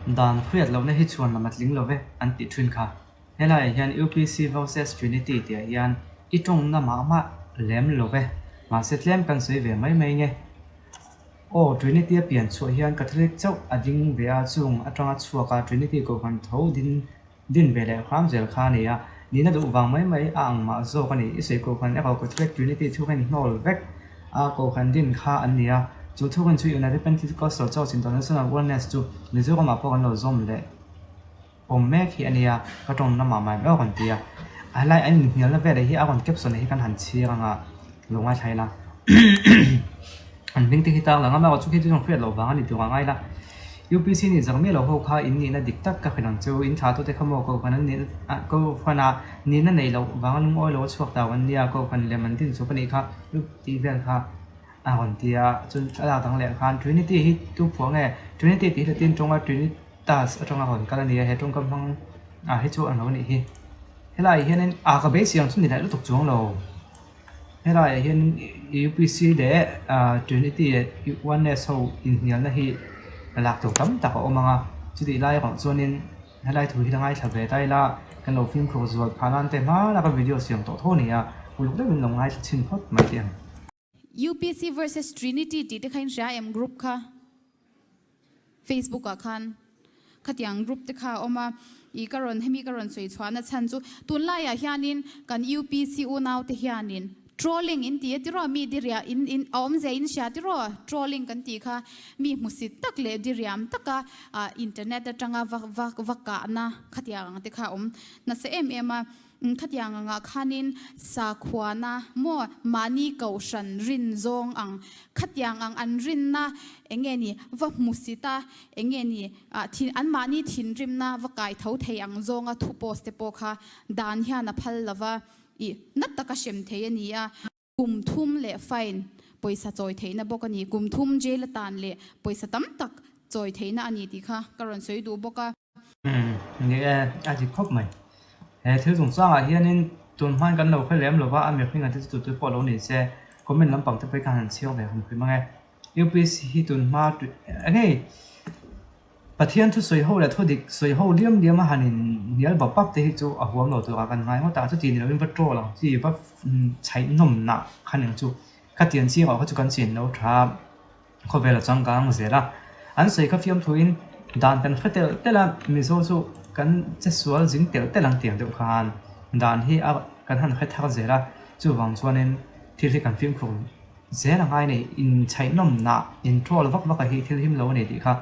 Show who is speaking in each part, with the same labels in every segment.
Speaker 1: Dan hriat lohna hi chhuan lam a tling lo ve an tih thin kha. Helaiah hian UPC versus Trinity tihah hian i tawngna mah mah lem lo ve, mahse tlem kan sawi ve mai mai nge. Aw, Trinity a pian chhuah hian Catholic chauh a ding ve a, chung atanga chhuak a Trinity kohhran tho din Din ve leh hram zel kha a ni a, nihna duh vang mai mai a ang mah zawk a ni. I sawi kohhran erawh Catholic Trinity thurin hnawl vek a kohhran din kha an ni a, chu thurin chu United Pentecostal Church International Oneness chu Mizoramah pawh kan lo zawm leh awm mek hi a nia, ka tawng na mah mah em erawh kan ti a. A helai an inhnialna veleh hi a rawn caption hi kan han chhir ang a, lo ngaithla ila. An hming te hi tang lang a, amaherawhchu khi chu zawng hriat loh vang a ni tur a ngai la. UPC nih zak miah lo ho kha in nihna dik tak ka hrilh ang chu, in thlah tute kha maw kohhran an nihna ah kohhran ah nihna neih loh vanga lungawi lo a chhuak tau an nia, kohhran lem an din chawp a nih kha tih vel kha a rawn ti a, chuan a lak dang leh khan Trinity hi tu phuah nge? Trinity tih hi Latin tawnga Trinitas atanga rawn kal a ni a, he tawngkam hmang ah hi chu an lo nih hi. Helaiah hianin ah ka beisei ang chu ni leh lutuk chuang lo. Helaiah hian UPC leh Trinity leh Oneness ho inhnialna hi lak tur tam tak a awm ang a, chutih lai erawh chuanin helai thu hi la ngaithla ve ta ila kan lo fimkhur zual phah nan te hma laka video siam tawh tho a ni a, uluk deuhin lo ngaithla chhin phawt mai teh ang.
Speaker 2: UPC versus Trinity tih te kha in hria em group kha? Facebook ah khan khatiang group te kha a awm a, ih ka rawn hemi ka rawn sawi chhuahna chhan chu tunlaiah hianin kan UPC unau te hianin trolling in ti a tiraw mi diriah in in a awmzia in hria tiraw trolling kan tih kha mi hmusit tak leh diriam taka ah internet atanga va va va kahna khatiang ang te kha a awm nasa em em a. Khatiang angah khanin sakhuana maw mahni kohhran rin zawng ang khatiang ang an rinna eng nge ni va hmusit a eng nge ni ah thin an mahni thinrimna va kai tho thei ang zawnga thu post te pawh kha dan hian a phal lova ih na taka hrem thei a ni a. Kum thum leh fine pawisa chawi theihna bawk a ni. Kum thum jail atan leh pawisa tam tak chawi theihna a ni tih kha ka rawn sawi duh bawk a.
Speaker 1: Umm ni e, a dik khawp mai. He thil chungchangah hianin tun hmain kan lo hre lem lova, a mihring a thil chu tute pawh lo ni se, comment lampang te pawh hi khan han chhiar ve hum hrim ang e. UPC hi tun hma eng nge Pathian thu sawi ho leh thu dik sawi ho liam liam a han in hnial bap bap te hi chu a huam lo turah kan ngai ngawt a, chuti ni lovin va troll ang chi va chhaih nawm nah kha ning chu khatiang chiang ah kha chu kan chin lo tha khawvel a changkang zel a, an sawi kha fiamthu in dan kan hre telh telh a, Mizo chu kan che sual zing telh telh ang tiang deuh khan dan hi a kan han hre thar zel a, chuvang chuanin thil hi kan fimkhur zel a ngai a ni, inchhaih nawm nah in troll vak vak a hi thil him lo a ni tih kha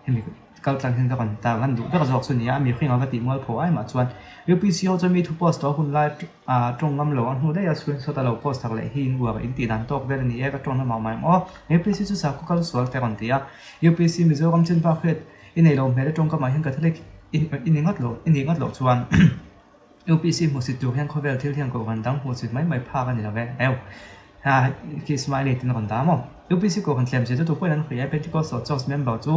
Speaker 1: hemi kal tlang hian ka rawn tar lan duh ber zawk chu nia, mi hring a va tih mual pho ai mah chuan UPC ho chuan mi thu post tawh a hun lai ah tawng ngam lo a hnu daih a screenshot a lo post tak leh hi in uar in tih dan tawk vel a ni e ka tawng na mah mah em aw UPC chu sakhaw kal sual te rawn ti a UPC Mizoram chin bak hriat i nei lo hmel e tawngkamah hian Catholic i ni ngawt lo i nih ngawt loh chuan. UPC hmuhsit tur hian khawvel thil hian kohhran dang hmuhsit mai mai phak a ni lo ve. Heu. Ha khi smiley tin a rawn dah maw? UPC kohhran tlem zir chu pawhin an hria e. Pentecostal Church member chu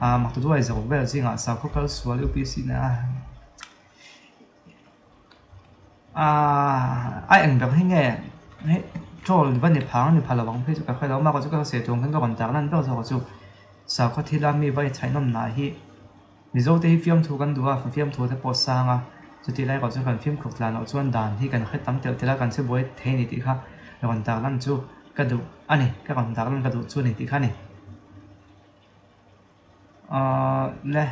Speaker 1: ah maktaduai zo vel zingah sakhaw kal sual UPC na ah a eng ber hi nge hei troll va ni phang ni pha lo ang phei chu ka hre lo mahka chu ka hre tur khan ka rawn tar lan ber zawk chu sakhaw thila mi va inchhaih nawm nah hi Mizo te hi fiamthu kan duh a, fiamthu te pawh sang a, chutih lai erawh chuan kan fimkhur tlan loh chuan dan hi kan hre tam telh telh a, kan che buai thei a ni tih kha rawn tar lan chu ka duh a ni, ka rawn tar lan ka duh chu a ni tih kha a ni. Ahh le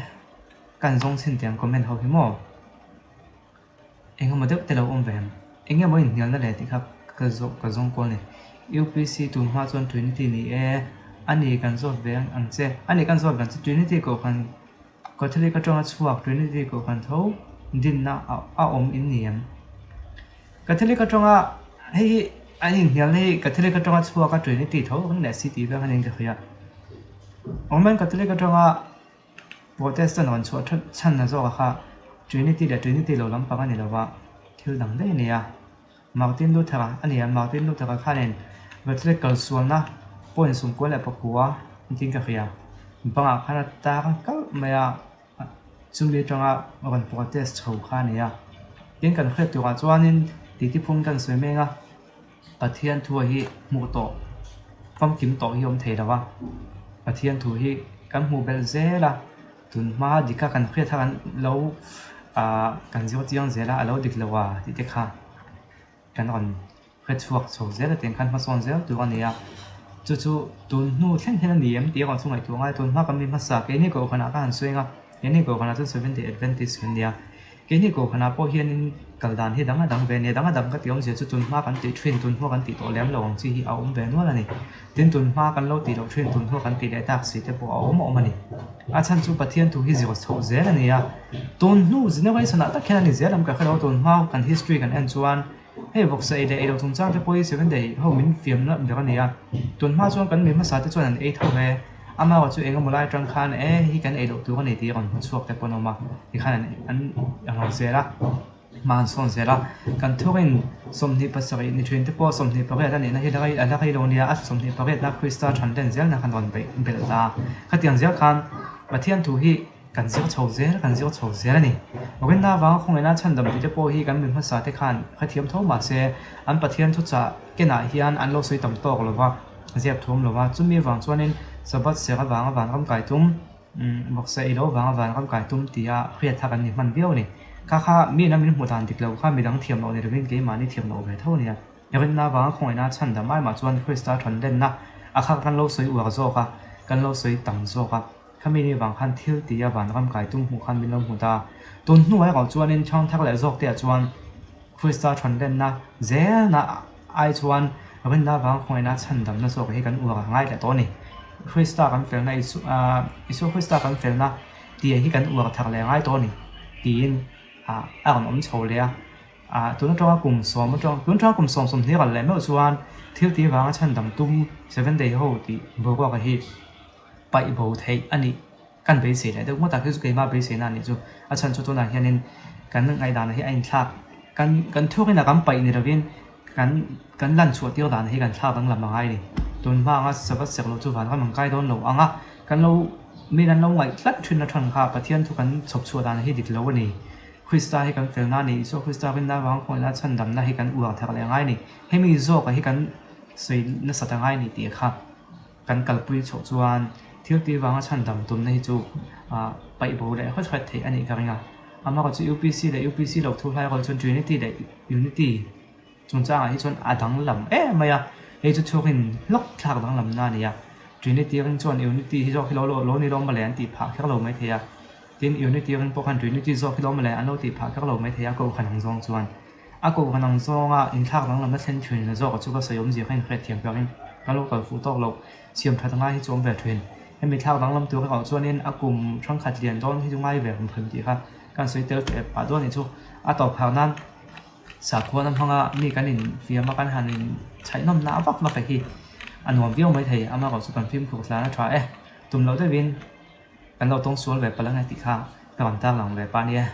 Speaker 1: kan zawng chhin teh ang comment ho hi maw? Eng emaw deuh te lo awm ve em? Eng emaw inhnialna leh tih kha ka zawh ka zawng kual a ni. UPC tun hma chuan Trinity ni e, a ni kan zawt ve ang che, a ni kan zawt ve ang che, Trinity kohhran Catholic atanga chhuak Trinity kohhran tho dinna a awm in ni em? Catholic atanga hei hi an inhnialna hi Catholic atanga chhuak a Trinity tho ang leh si tih vel kha niin ka hria. Roman Catholic atanga Protestant rawn chhuah that chhan na zawk a kha Trinity leh Trinity lo lampang a ni lo va, thil dang daih a ni a. Martin Luther-a a ni a, Martin Luther-a khanin Catholic kalsualna point sumkua leh pakua engtin ka hria, bangah khan a tar kalh mai a, chumi atanga rawn protest chho kha a ni a. Tin, kan hriat turah chuanin titi phung kan sawi meng a. Pathian thu hi hmuh tawh famkim tawh hi a awm thei lo a, Pathian thu hi kan hmuh belh zel a, Tun hma dika kan hriat kha kan lo ah kan zir chiang zel a, a lo dik lo a tih te kha kan rawn hre chhuak chho zel a tiang khan hmasawn zel tur a ni a. Chu chu tun hnu thleng hian a ni em tih erawh chu ngaihtuah ngai tun hma kan mi hmasa keini kohhranah ka han sawi ang a, keini kohhranah chuan Seventh Day Adventist kan nia. Keini kohhranah pawh hianin kal dan hi dang a dang ve a nia, dang a dang ka tih awmzia chu tun hma kan tih thin, tun hma kan tih tawh lem lo ang chi hi a awm ve nual a ni. Tin, tun hma kan lo tih loh thin, tun hma kan tih leh tak si te pawh a awm awm a ni. A chhan chu Pathian thu hi zir chhoh zel a ni a, tun hnu generation ah tak hian a ni zel ang ka hre lo, tun hma kan history kan en chuan hei vawksa ei leh ei loh chungchang te pawh hi seven day ho min fiamna ber a ni a, tun hma chuan kan mi hmasa te chuan an ei tho ve. Amaherawh chu eng emaw lai atang khan e hei kan ei loh tur a ni tih a rawn hmu chhuak te pawh an awm a, tikhan an an rawn zel a, hma an sawn zel a. Kan thurin 27 ni thin te pawh 28 a nihna hi a la rei lo nia, a 28 na Krista than len zelna khan rawn beih belh ta a. Khatiang zel khan Pathian thu hi kan zir chho zel, kan zir chho zel a ni. Rinna avanga khawngaihna chhandam tih te pawh hi kan mi hmasa te khan hrethiam tho mahse an Pathian thuchah kenah hian an lo sawi tam tawk lo va. Ziak thuam lo va, chumi avang chuanin Sabbath ser avanga vanram kai tum, vawksa ei lo avanga vanram kai tum tia hriat kha kan ni hman viau a ni. Kha kha miin a min hmuh dan dik lo kha midang thiam loh ni lovin keimahni thiam loh ve tho a nia. Rinna avanga khawngaihna chhandam ai mah chuan Krista thanlenna a kha kan lo sawi uar zawk a, kan lo sawi tam zawk a. Khami ni vang khan thil tia vanram kai tum hmuh khan min lo hmu ta. Tun hnuai erawh chuanin chhangthar leh zawk te ah chuan Krista thawnlenna zelna ai chuan rinna avanga khawngaihna chhandamna zawk hi kan uar a ngai leh tawh a ni. Krista kan felna Isua Krista kan felna tih hi kan uar thar leh ngai tawh a ni tiin a rawn awm chho leh a. Tun atanga kum sawm atang tun atanga kum sawm sawmhnih ral leh meuh chuan thil tih avanga chhandam tum Seven Day ho tih boruak hi paih bo theih a nih kan beisei leh deuh ngawt a, khi chu keimah beiseina a nih chu. A chhan chu tunah hianin kan ngaihdan hi a inthlak, kan kan thurin a kan paih ni lovin kan kan lan chhuah tir dan hi kan thlak danglam a ngai a ni. Tun hma anga Sabbath serh loh chu vanram an kai dawn lo ang a, kan lo min an lo ngaih tlat thin a than kha Pathian thu kan chhawp chhuah dan hi dik lo a ni. Krista hi kan felna a ni, Isua Krista rinna avanga khawngaihna chhandamna hi kan uar thar leh a ngai a ni. Hemi zawkah hi kan sawi nasat a ngai a ni tih kha. Kan kalpui chhoh chuan thil tih vanga chhandam tumna hi chu paih bo leh hawt hawt theih a nih ka ring a. Amaherawhchu UPC leh UPC lo thu hlai erawh chuan Trinity leh Unity chungchangah hi chuan a danglam em mai a, hei chu chhuakin hlawk thlak danglamna a ni a. Trinity ring chuan Unity hi zawk hi lo lo ni lo mawle an tih phah kher lo maithei a, tin Unity ring pawh khan Trinity zawk hi lo mawle an lo tih phah kher lo maithei a kohhran ang zawng chuan. A kohhran ang zawnga inthlak danglamna thlen thin na zawk chu ka sawi awmzia kha inhriatthiam piakin ka lo kal fuh tawk loh. Siam that ngai hi chu awm ve thin. Hemi thlak danglam tur erawh chuanin a kum hrangkhat lian dawn hi chu ngai ve hrim hrim tih kha kan sawi tel teh pah dawn anih chu. A tawp phah nan sakhuana hmanga mi kan infiam a kan han inchhaihnawmna vak vak hi a nuam viau maithei. Amaherawh chu kan fimkhur tlan a tha e. Tum loh deuhin kan lo tawng sual ve palh ang e tih kha ka rawn tarlang ve pah ania.